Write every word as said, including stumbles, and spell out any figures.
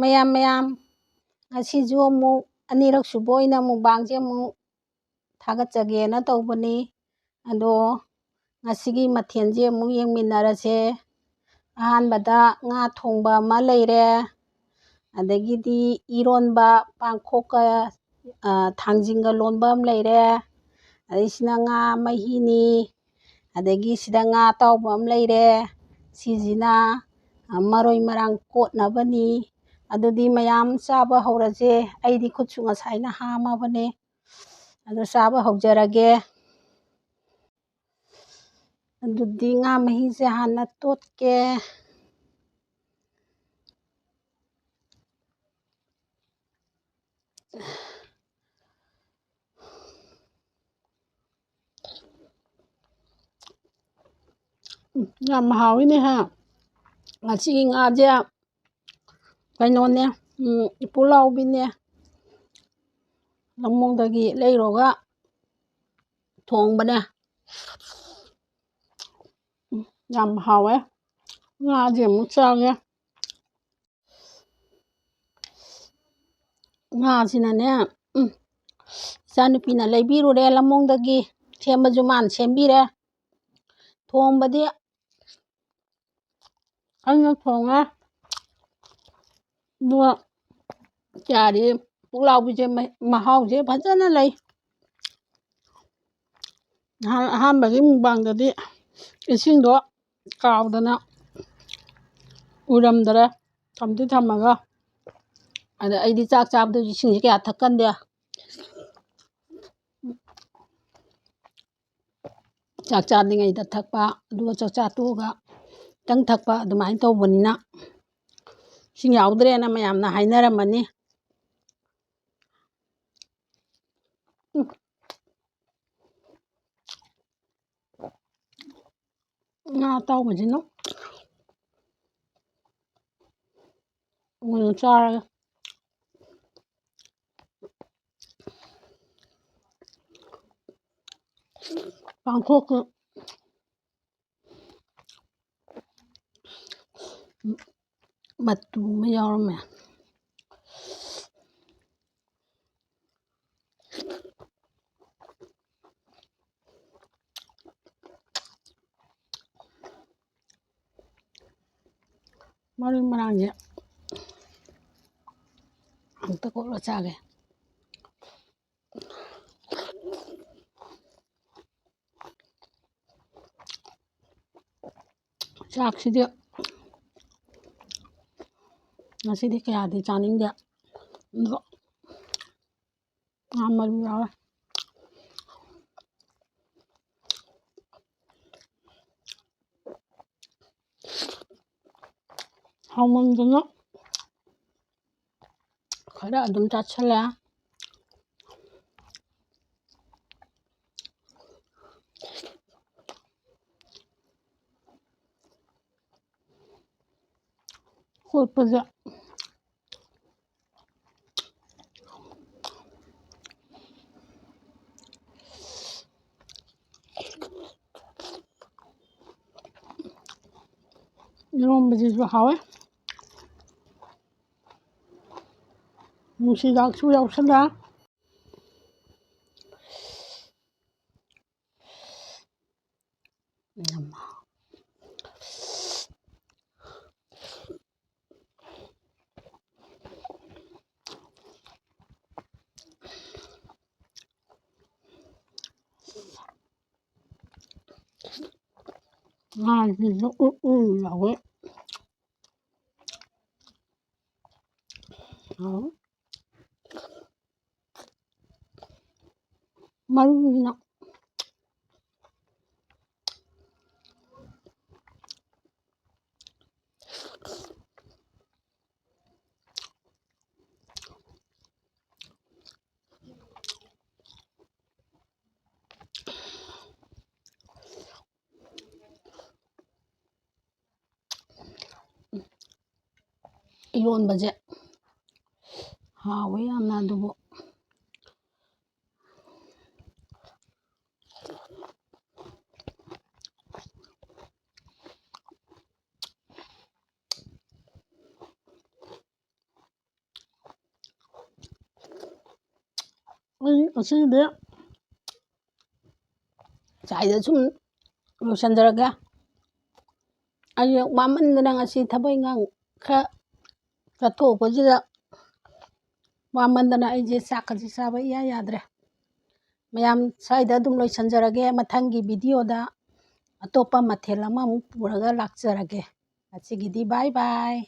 ꯃꯌꯥꯝ, ꯃꯌꯥꯝ, ꯉꯁꯤꯁꯨ ꯑꯃꯨꯛ ꯑꯅꯤꯔꯛ ꯁꯨꯕ ꯑꯣꯏꯅ ꯃꯨꯛꯕꯥꯡꯁꯦ ꯑꯃꯨꯛ ꯊꯥꯒꯠꯆꯒꯦꯅ ꯇꯧꯕꯅꯤ꯫ ꯑꯗꯣ ꯉꯁꯤꯒꯤ ꯃꯊꯦꯜꯁꯦ ꯑꯃꯨꯛ ꯌꯦꯡꯃꯤꯟꯅꯔꯁꯦ꯫ ꯑꯍꯥꯟꯕꯗ ꯉꯥ ꯊꯣꯡꯕ ꯑꯃ ꯂꯩꯔꯦ, ꯑꯗꯒꯤꯗꯤ ꯏꯔꯣꯟꯕ, ꯄꯥꯡꯈꯣꯛꯀ, ꯑ, ꯊꯥꯡꯖꯤꯡꯒ ꯂꯣꯟꯕ ꯑꯃ ꯂꯩꯔꯦ, ꯑꯗꯩ ꯁꯤꯅ ꯉꯥ ꯃꯍꯤꯅꯤ, ꯑꯗꯒꯤ ꯁꯤꯗ ꯉꯥ ꯑꯇꯥꯎꯕ ꯑꯃ ꯂꯩꯔꯦ, ꯁꯤꯁꯤꯅ, ꯑ, ꯃꯔꯣꯏ ꯃꯔꯥꯡ ꯀꯣꯠꯅꯕꯅꯤ꯫ ꯑꯗꯨꯗꯤ ꯃꯌꯥꯝ ꯆꯥꯕ ꯍꯧꯔꯁꯦ꯫ ꯑꯩꯗꯤ ꯈꯨꯠꯁꯨ ꯉꯁꯥꯏꯅ ꯍꯥꯝꯃꯕꯅꯦ꯫ ꯑꯗꯨ ꯆꯥꯕ ꯍꯧꯖꯔꯒꯦ꯫ ꯑꯗꯨꯗꯤ ꯉꯥ ꯃꯍꯤꯁꯦ ꯍꯥꯟꯅ ꯇꯣꯠꯀꯦ꯫ ꯎꯝ, ꯌꯥꯝ ꯍꯥꯎꯋꯤꯅꯦ ꯍꯥ꯫ ꯉꯁꯤꯒꯤ ꯉꯥꯁꯦ ꯀꯩꯅꯣꯅꯦ, ꯎꯝ, ꯄꯨꯛꯂꯥꯎꯕꯤꯅꯦ꯫ ꯂꯝꯃꯣꯡꯗꯒꯤ ꯂꯩꯔꯨꯔꯒ ꯊꯣꯡꯕꯅꯦ꯫ ꯎꯝ, ꯌꯥꯝ ꯍꯥꯎꯋꯦ꯫ ꯉꯥꯁꯦ ꯑꯃꯨꯛ ꯆꯥꯒꯦ꯫ ꯉꯥꯁꯤꯅꯅꯦ, ꯎꯝ, ꯏꯆꯥꯅꯨꯄꯤꯅ ꯂꯩꯕꯤꯔꯨꯔꯦ ꯂꯝꯃꯣꯡꯗꯒꯤ꯫ ꯁꯦꯝꯕꯁꯨ ꯃꯥꯅ ꯁꯦꯝꯕꯤꯔꯦ꯫ ꯊꯣꯡꯕꯗꯤ ꯑꯩꯅ ꯊꯣꯡꯉꯦ꯫ ꯑꯗꯨꯒ ꯆꯥꯔꯤ ꯄꯨꯛꯂꯥꯎꯕꯤꯁꯦ ꯃꯍꯤ-, ꯃꯍꯥꯎꯁꯦ ꯐꯖꯅ ꯂꯩ꯫ ꯑꯍꯥꯟ-, ꯑꯍꯥꯟꯕꯒꯤ ꯃꯨꯛꯕꯥꯡꯗꯗꯤ ꯏꯁꯤꯡꯗꯣ ꯀꯥꯎꯗꯅ ꯎꯔꯝꯗꯔꯦ, ꯊꯝꯗꯤ ꯊꯝꯃꯒ꯫ ꯑꯗ ꯑꯩꯗꯤ ꯆꯥꯛ ꯆꯥꯕꯗꯁꯨ ꯏꯁꯤꯡꯁꯦ ꯀꯌꯥ ꯊꯛꯀꯟꯗꯦ꯫ ꯆꯥꯛ ꯆꯥꯗ꯭ꯔꯤꯉꯩꯗ ꯊꯛꯄ, ꯑꯗꯨꯒ ꯆꯥꯛ ꯆꯥ ꯇꯣꯛꯑꯒ ꯈꯤꯇꯪ ꯊꯛꯄ, ꯑꯗꯨꯃꯥꯏꯅ ꯇꯧꯕꯅꯤꯅ ꯏꯁꯤꯡ ꯌꯥꯎꯗ꯭ꯔꯦꯅ ꯃꯌꯥꯝꯅ ꯍꯥꯏꯅꯔꯝꯃꯅꯤ꯫ ꯎꯝ꯫ ꯉꯥ ꯑꯇꯥꯎꯕꯁꯤꯅ ꯑꯣꯏꯅ ꯆꯥꯔꯒꯦ꯫ ꯄꯥꯡꯈꯣꯛꯀ ꯃꯇꯨꯝ ꯑꯃ ꯌꯥꯎꯔꯝꯃꯦ꯫ ꯃꯔꯣꯏ ꯃꯔꯥꯡꯁꯦ ꯑꯝꯇ ꯀꯣꯠꯂ ꯆꯥꯒꯦ꯫ ꯆꯥꯛꯁꯤꯗꯤ ꯉꯁꯤꯗꯤ ꯀꯌꯥꯗꯤ ꯆꯥꯅꯤꯡꯗꯦ, ꯑꯗꯣ ꯉꯥ ꯃꯔꯨ ꯌꯥꯎꯔꯦ꯫ ꯍꯥꯎꯃꯟꯗꯅ ꯈꯔ ꯑꯗꯨꯝ ꯆꯥꯁꯤꯜꯂꯦ꯫ ꯀꯣꯠꯄꯁꯦ ꯏꯔꯣꯝꯕꯁꯤꯁꯨ ꯍꯥꯎꯋꯦ꯫ ꯅꯨꯡꯁꯤꯗꯥꯛꯁꯨ ꯌꯥꯎꯁꯜꯂꯦ꯫ ꯉꯥꯁꯤꯁꯨ ꯎ ꯎ ꯂꯥꯎꯋꯦ꯫ ꯍꯥꯎ꯫ ꯃꯔꯨꯁꯤꯅ ꯏꯔꯣꯟꯕꯁꯦ ꯍꯥꯎꯋꯦ ꯌꯥꯝꯅ꯫ ꯑꯗꯨꯕꯨ ꯑꯩ ꯉꯁꯤꯗꯤ ꯁ꯭ꯋꯥꯏꯗ ꯁꯨꯝ ꯂꯣꯏꯁꯤꯟꯖꯔꯒꯦ꯫ ꯑꯩꯁꯦ ꯋꯥꯃꯟꯗꯅ ꯉꯁꯤ ꯊꯕꯛ ꯏꯪꯈꯥꯡ ꯈꯔ ꯆꯠꯊꯣꯛꯄꯁꯤꯗ ꯋꯥꯃꯟꯗꯅ ꯑꯩꯁꯦ ꯆꯥꯛꯀꯁꯦ ꯆꯥꯕ ꯏꯌꯥ ꯌꯥꯗ꯭ꯔꯦ꯫ ꯃꯌꯥꯝ ꯁ꯭ꯋꯥꯏꯗ ꯑꯗꯨꯝ ꯂꯣꯏꯁꯤꯟꯖꯔꯒꯦ꯫ ꯃꯊꯪꯒꯤ ꯚꯤꯗꯤꯑꯣꯗ ꯑꯇꯣꯞꯄ ꯃꯊꯦꯜ ꯑꯃꯃꯨꯛ ꯄꯨꯔꯒ ꯂꯥꯛꯆꯔꯒꯦ꯫ ꯉꯁꯤꯒꯤꯗꯤ bye bye꯫